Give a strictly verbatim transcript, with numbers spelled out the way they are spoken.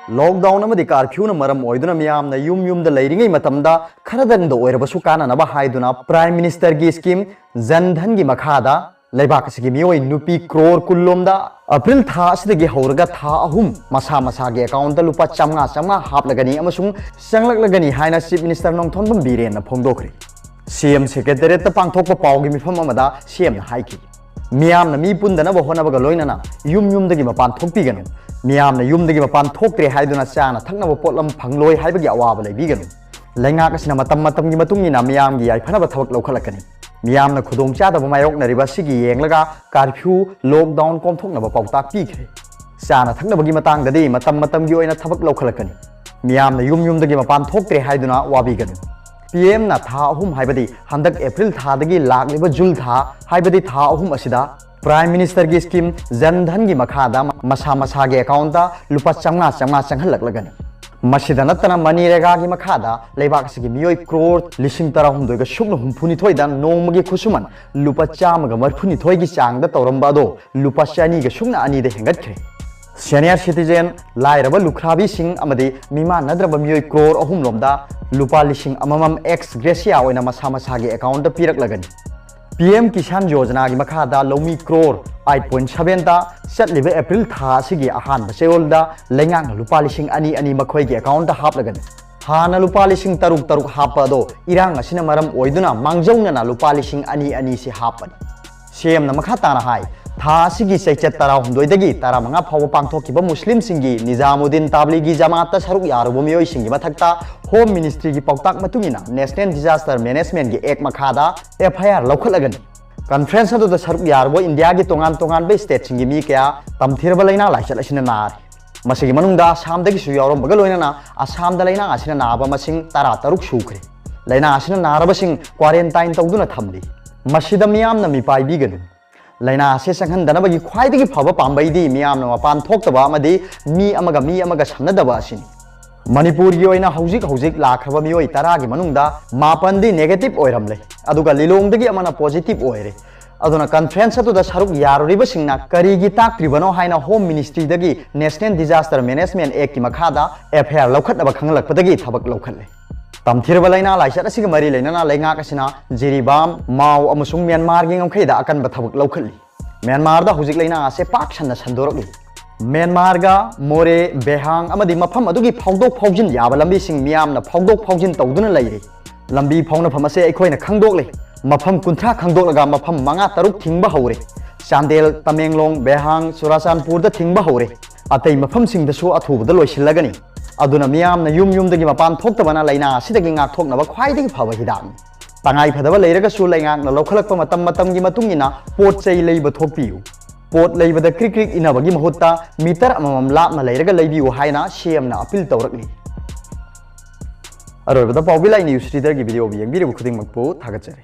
Lockdown ꯑꯃꯗꯤ curfewꯅ ꯃꯔꯝ ꯑꯣꯏꯗꯨꯅ ꯃꯤꯌꯥꯝꯅ ꯌꯨꯝ ꯌꯨꯝꯗ ꯂꯩꯔꯤꯉꯩ ꯃꯇꯝꯗ ꯈꯔꯗꯪꯗ ꯑꯣꯏꯔꯕꯁꯨ ꯀꯥꯟꯅꯅꯕ ꯍꯥꯏꯗꯨꯅ Prime Ministerꯒꯤ scheme Jan Dhanꯒꯤ ꯃꯈꯥꯗ ꯂꯩꯕꯥꯛ ꯑꯁꯤꯒꯤ ꯃꯤꯑꯣꯏ ꯅꯨꯄꯤ ꯀ꯭ꯔꯣꯔ ꯀꯨꯟ ꯂꯣꯝꯗ April ꯊꯥ ꯑꯁꯤꯗꯒꯤ ꯍꯧꯔꯒ ꯊꯥ ꯑꯍꯨꯝ ꯃꯁꯥ ꯃꯁꯥꯒꯤ accountꯇ ꯂꯨꯄꯥ ꯆꯥꯝꯃꯉꯥ ꯆꯥꯝꯃꯉꯥ ꯍꯥꯞꯂꯒꯅꯤ ꯑꯃꯁꯨꯡ ꯆꯪꯂꯛꯂꯒꯅꯤ ꯍꯥꯏꯅ Chief Minister ꯅꯣꯡꯊꯣꯝꯕꯝ ꯕꯤꯔꯦꯟꯅ ꯐꯣꯡꯗꯣꯛꯈ꯭ꯔꯦ꯫ CM Secretariatꯇ ꯄꯥꯡꯊꯣꯛꯄ ꯄꯥꯎꯒꯤ ꯃꯤꯐꯝ ꯑꯃꯗ CMꯅ ꯍꯥꯏꯈꯤ, ꯃꯤꯌꯥꯝꯅ ꯃꯤ ꯄꯨꯟꯗꯅꯕ ꯍꯣꯠꯅꯕꯒ ꯂꯣꯏꯅꯅ ꯌꯨꯝ ꯌꯨꯝꯗꯒꯤ ꯃꯄꯥꯟ ꯊꯣꯛꯄꯤꯒꯅꯨ꯫ ꯃꯤꯌꯥꯝꯅ ꯌꯨꯝꯗꯒꯤ ꯃꯄꯥꯟ ꯊꯣꯛꯇ꯭ꯔꯦ ꯍꯥꯏꯗꯨꯅ ꯆꯥꯅ ꯊꯛꯅꯕ ꯄꯣꯠꯂꯝ ꯐꯪꯂꯣꯏ ꯍꯥꯏꯕꯒꯤ ꯑꯋꯥꯕ ꯂꯩꯕꯤꯒꯅꯨ꯫ ꯂꯩꯉꯥꯛ ꯑꯁꯤꯅ ꯃꯇꯝ ꯃꯇꯝꯒꯤ ꯃꯇꯨꯡ ꯏꯟꯅ ꯃꯤꯌꯥꯝꯒꯤ ꯌꯥꯏꯐꯅꯕ ꯊꯕꯛ ꯂꯧꯈꯠꯂꯛꯀꯅꯤ꯫ ꯃꯤꯌꯥꯝꯅ ꯈꯨꯗꯣꯡꯆꯥꯗꯕ ꯃꯥꯌꯣꯛꯅꯔꯤꯕ ꯑꯁꯤꯒꯤ ꯌꯦꯡꯂꯒ curfew, lockdown ꯀꯣꯝꯊꯣꯛꯅꯕ ꯄꯥꯎꯇꯥꯛ ꯄꯤꯈ꯭ꯔꯦ꯫ ꯆꯥꯅ ꯊꯛꯅꯕꯒꯤ ꯃꯇꯥꯡꯗꯗꯤ ꯃꯇꯝ ꯃꯇꯝꯒꯤ ꯑꯣꯏꯅ ꯊꯕꯛ ꯂꯧꯈꯠꯂꯛꯀꯅꯤ꯫ ꯃꯤꯌꯥꯝꯅ ꯌꯨꯝ ꯌꯨꯝꯗꯒꯤ ꯃꯄꯥꯟ ꯊꯣꯛꯇ꯭ꯔꯦ ꯍꯥꯏꯗꯨꯅ ꯋꯥꯕꯤꯒꯅꯨ꯫ PMꯅ ꯊꯥ ꯑꯍꯨꯝ, ꯍꯥꯏꯕꯗꯤ ꯍꯟꯗꯛ April ꯊꯥꯗꯒꯤ ꯂꯥꯛꯂꯤꯕ June ꯊꯥ, ꯍꯥꯏꯕꯗꯤ ꯊꯥ ꯑꯍꯨꯝ ꯑꯁꯤꯗ Prime Ministerꯒꯤ scheme Jan Dhanꯒꯤ ꯃꯈꯥꯗ ꯃꯁꯥ ꯃꯁꯥꯒꯤ accountꯇ ꯂꯨꯄꯥ ꯆꯥꯝꯃꯉꯥ ꯆꯥꯝꯃꯉꯥ ꯆꯪꯍꯜꯂꯛꯂꯒꯅꯤ꯫ ꯃꯁꯤꯗ ꯅꯠꯇꯅ MGNREGAꯒꯤ ꯃꯈꯥꯗ ꯂꯩꯕꯥꯛ ꯑꯁꯤꯒꯤ ꯃꯤꯑꯣꯏ ꯀ꯭ꯔꯣꯔ ꯂꯤꯁꯤꯡ ꯇꯔꯥꯍꯨꯝꯗꯣꯏꯒ ꯁꯨꯞꯅ ꯍꯨꯝꯐꯨꯅꯤꯊꯣꯏꯗ ꯅꯣꯡꯃꯒꯤ ꯈꯨꯠꯁꯨꯃꯟ ꯂꯨꯄꯥ ꯆꯥꯝꯃꯒ ꯃꯔꯤꯐꯨꯅꯤꯊꯣꯏꯒꯤ ꯆꯥꯡꯗ ꯇꯧꯔꯝꯕ ꯑꯗꯣ ꯂꯨꯄꯥ ꯆꯅꯤꯒ ꯁꯨꯞꯅ ꯑꯅꯤꯗ ꯍꯦꯟꯒꯠꯈ꯭ꯔꯦ꯫ Senior citizen, ꯂꯥꯏꯔꯕ ꯂꯨꯈ꯭ꯔꯥꯕꯤꯁꯤꯡ ꯑꯃꯗꯤ ꯃꯤꯃꯥꯟꯅꯗ꯭ꯔꯕ ꯃꯤꯑꯣꯏ ꯀ꯭ꯔꯣꯔ ꯑꯍꯨꯝ ꯂꯣꯝꯗ ꯂꯨꯄꯥ ꯂꯤꯁꯤꯡ ꯑꯃꯃꯝ ex gratia ꯑꯣꯏꯅ ꯃꯁꯥ ꯃꯁꯥꯒꯤ accountꯇ ꯄꯤꯔꯛꯂꯒꯅꯤ꯫ PM Kisan Yojanaꯒꯤ ꯃꯈꯥꯗ ꯂꯧꯃꯤ ꯀ꯭ꯔꯣꯔ eight point sevenꯇ ꯆꯠꯂꯤꯕ April ꯊꯥ ꯑꯁꯤꯒꯤ ꯑꯍꯥꯟꯕ ꯆꯌꯣꯜꯗ ꯂꯩꯉꯥꯛꯅ ꯂꯨꯄꯥ ꯂꯤꯁꯤꯡ ꯑꯅꯤ ꯑꯅꯤ ꯃꯈꯣꯏꯒꯤ accountꯇ ꯍꯥꯞꯂꯒꯅꯤ꯫ ꯍꯥꯟꯅ ꯂꯨꯄꯥ ꯂꯤꯁꯤꯡ ꯇꯔꯨꯛ ꯇꯔꯨꯛ ꯍꯥꯞꯄ ꯑꯗꯣ ꯏꯔꯥꯡ ꯑꯁꯤꯅ ꯃꯔꯝ ꯑꯣꯏꯗꯨꯅ ꯃꯥꯡꯖꯧꯅꯅ ꯂꯨꯄꯥ ꯂꯤꯁꯤꯡ ꯑꯅꯤ ꯑꯅꯤꯁꯤ ꯍꯥꯞꯄꯅꯤ꯫ CMꯅ ꯃꯈꯥ ꯇꯥꯅ ꯍꯥꯏ, ꯊꯥ ꯑꯁꯤꯒꯤ ꯆꯩꯆꯠ ꯇꯔꯥꯍꯨꯝꯗꯣꯏꯗꯒꯤ ꯇꯔꯥꯃꯉꯥ ꯐꯥꯎꯕ ꯄꯥꯡꯊꯣꯛꯈꯤꯕ ꯃꯨꯁꯂꯤꯝꯁꯤꯡꯒꯤ Nizamuddin Tablighi Jamaatꯇ ꯁꯔꯨꯛ ꯌꯥꯔꯨꯕ ꯃꯤꯑꯣꯏꯁꯤꯡꯒꯤ ꯃꯊꯛꯇ Home Ministryꯒꯤ ꯄꯥꯎꯇꯥꯛ ꯃꯇꯨꯡ ꯏꯟꯅ National Disaster Managementꯒꯤ Act ꯃꯈꯥꯗ FIR ꯂꯧꯈꯠꯂꯒꯅꯤ꯫ Conference ꯑꯗꯨꯗ ꯁꯔꯨꯛ ꯌꯥꯔꯨꯕ ꯏꯟꯗꯤꯌꯥꯒꯤ ꯇꯣꯉꯥꯟ ꯇꯣꯉꯥꯟꯕ stateꯁꯤꯡꯒꯤ ꯃꯤ ꯀꯌꯥ ꯇꯝꯊꯤꯔꯕ ꯂꯩꯅꯥ ꯂꯥꯏꯆꯠ ꯑꯁꯤꯅ ꯅꯥꯔꯤ꯫ ꯃꯁꯤꯒꯤ ꯃꯅꯨꯡꯗ ꯑꯁꯥꯝꯗꯒꯤꯁꯨ ꯌꯥꯎꯔꯝꯕꯒ ꯂꯣꯏꯅꯅ ꯑꯁꯥꯝꯗ ꯂꯩꯅꯥ ꯑꯁꯤꯅ ꯅꯥꯕ ꯃꯁꯤꯡ ꯇꯔꯥꯇꯔꯨꯛ ꯁꯨꯈ꯭ꯔꯦ꯫ ꯂꯩꯅꯥ ꯑꯁꯤꯅ ꯅꯥꯔꯕꯁꯤꯡ quarantine ꯇꯧꯗꯨꯅ ꯊꯝꯂꯤ꯫ ꯃꯁꯤꯗ ꯃꯤꯌꯥꯝꯅ ꯃꯤꯄꯥꯏꯕꯤꯒꯅꯨ꯫ ꯂꯩꯅꯥ ꯑꯁꯤ ꯆꯪꯍꯟꯗꯅꯕꯒꯤ ꯈ꯭ꯋꯥꯏꯗꯒꯤ ꯐꯕ ꯄꯥꯝꯕꯩꯗꯤ ꯃꯤꯌꯥꯝꯅ ꯃꯄꯥꯟ ꯊꯣꯛꯇꯕ ꯑꯃꯗꯤ ꯃꯤ ꯑꯃꯒ ꯃꯤ ꯑꯃꯒ ꯁꯝꯅꯗꯕ ꯑꯁꯤꯅꯤ꯫ ꯃꯅꯤꯄꯨꯔꯒꯤ ꯑꯣꯏꯅ ꯍꯧꯖꯤꯛ ꯍꯧꯖꯤꯛ ꯂꯥꯛꯈ꯭ꯔꯕ ꯃꯤꯑꯣꯏ ꯇꯔꯥꯒꯤ ꯃꯅꯨꯡꯗ ꯃꯥꯄꯟꯗꯤ negative ꯑꯣꯏꯔꯝꯂꯦ, ꯑꯗꯨꯒ ꯂꯤꯂꯣꯡꯗꯒꯤ ꯑꯃꯅ positive ꯑꯣꯏꯔꯦ꯫ ꯑꯗꯨꯅ conference ꯑꯗꯨꯗ ꯁꯔꯨꯛ ꯌꯥꯔꯨꯔꯤꯕꯁꯤꯡꯅ ꯀꯔꯤꯒꯤ ꯇꯥꯛꯇ꯭ꯔꯤꯕꯅꯣ ꯍꯥꯏꯅ Home Ministry ꯗꯒꯤ National Disaster Management Act ꯀꯤ ꯃꯈꯥꯗ F I R ꯂꯧꯈꯠꯅꯕ ꯈꯪꯍꯜꯂꯛꯄꯗꯒꯤ ꯊꯕꯛ ꯂꯧꯈꯠꯂꯦ꯫ ꯇꯝꯊꯤꯔꯕ ꯂꯥꯏꯅꯥ ꯂꯥꯏꯆꯠ ꯑꯁꯤꯒ ꯃꯔꯤ ꯂꯩꯅꯅ ꯂꯩꯉꯥꯛ ꯑꯁꯤꯅ ꯖꯤꯔꯤꯕꯥꯝ, ꯃꯥꯎ ꯑꯃꯁꯨꯡ ꯃ꯭ꯌꯥꯟꯃꯥꯔꯒꯤ ꯉꯝꯈꯩꯗ ꯑꯀꯟꯕ ꯊꯕꯛ ꯂꯧꯈꯠꯂꯤ꯫ ꯃ꯭ꯌꯥꯟꯃꯥꯔꯗ ꯍꯧꯖꯤꯛ ꯂꯥꯏꯅꯥ ꯑꯁꯤ ꯄꯥꯛ ꯁꯟꯅ ꯁꯟꯗꯣꯔꯛꯂꯤ꯫ ꯃ꯭ꯌꯥꯟꯃꯥꯔꯒ ꯃꯣꯔꯦ, ꯕꯦꯍꯥꯡ ꯑꯃꯗꯤ ꯃꯐꯝ ꯑꯗꯨꯒꯤ ꯐꯥꯎꯗꯣꯛ ꯐꯥꯎꯖꯤꯟ ꯌꯥꯕ ꯂꯝꯕꯤꯁꯤꯡ ꯃꯤꯌꯥꯝꯅ ꯐꯥꯎꯗꯣꯛ ꯐꯥꯎꯖꯤꯟ ꯇꯧꯗꯨꯅ ꯂꯩꯔꯤ꯫ ꯂꯝꯕꯤ ꯐꯥꯎꯅꯐꯝ ꯑꯁꯤ ꯑꯩꯈꯣꯏꯅ ꯈꯪꯗꯣꯛꯂꯦ꯫ ꯃꯐꯝ ꯀꯨꯟꯊ꯭ꯔꯥ ꯈꯪꯗꯣꯛꯂꯒ ꯃꯐꯝ ꯃꯉꯥ ꯇꯔꯨꯛ ꯊꯤꯡꯕ ꯍꯧꯔꯦ꯫ ꯆꯥꯟꯗꯦꯜ, ꯇꯃꯦꯡꯂꯣꯡ, ꯕꯦꯍꯥꯡ, ꯆꯨꯔꯥꯆꯥꯟꯄꯨꯔꯗ ꯊꯤꯡꯕ ꯍꯧꯔꯦ꯫ ꯑꯇꯩ ꯃꯐꯝꯁꯤꯡꯗꯁꯨ ꯑꯊꯨꯕꯗ ꯂꯣꯏꯁꯤꯜꯂꯒꯅꯤ꯫ ꯑꯗꯨꯅ ꯃꯤꯌꯥꯝꯅ ꯌꯨꯝ ꯌꯨꯝꯗꯒꯤ ꯃꯄꯥꯟ ꯊꯣꯛꯇꯕꯅ ꯂꯥꯏꯅꯥ ꯑꯁꯤꯗꯒꯤ ꯉꯥꯛꯊꯣꯛꯅꯕ ꯈ꯭ꯋꯥꯏꯗꯒꯤ ꯐꯕ ꯍꯤꯗꯥꯛꯅꯤ꯫ ꯇꯉꯥꯏ ꯐꯗꯕ ꯂꯩꯔꯒꯁꯨ ꯂꯩꯉꯥꯛꯅ ꯂꯧꯈꯠꯂꯛꯄ ꯃꯇꯝ ꯃꯇꯝꯒꯤ ꯃꯇꯨꯡ ꯏꯟꯅ ꯄꯣꯠ ꯆꯩ ꯂꯩꯕ ꯊꯣꯛꯄꯤꯌꯨ꯫ ꯄꯣꯠ ꯂꯩꯕꯗ ꯀ꯭ꯔꯤꯛ ꯀ꯭ꯔꯤꯛ ꯏꯟꯅꯕꯒꯤ ꯃꯍꯨꯠꯇ meter ꯑꯃꯃꯝ ꯂꯥꯞꯅ ꯂꯩꯔꯒ ꯂꯩꯕꯤꯌꯨ ꯍꯥꯏꯅ C M ꯅ appeal ꯇꯧꯔꯛꯂꯤ꯫ ꯑꯔꯣꯏꯕꯗ ꯄꯥꯎꯕꯤ ꯂꯥꯏ news reader ꯒꯤ video ꯌꯦꯡꯕꯤꯔꯤꯕ ꯈꯨꯗꯤꯡꯃꯛꯄꯨ ꯊꯥꯒꯠꯆꯔꯤ꯫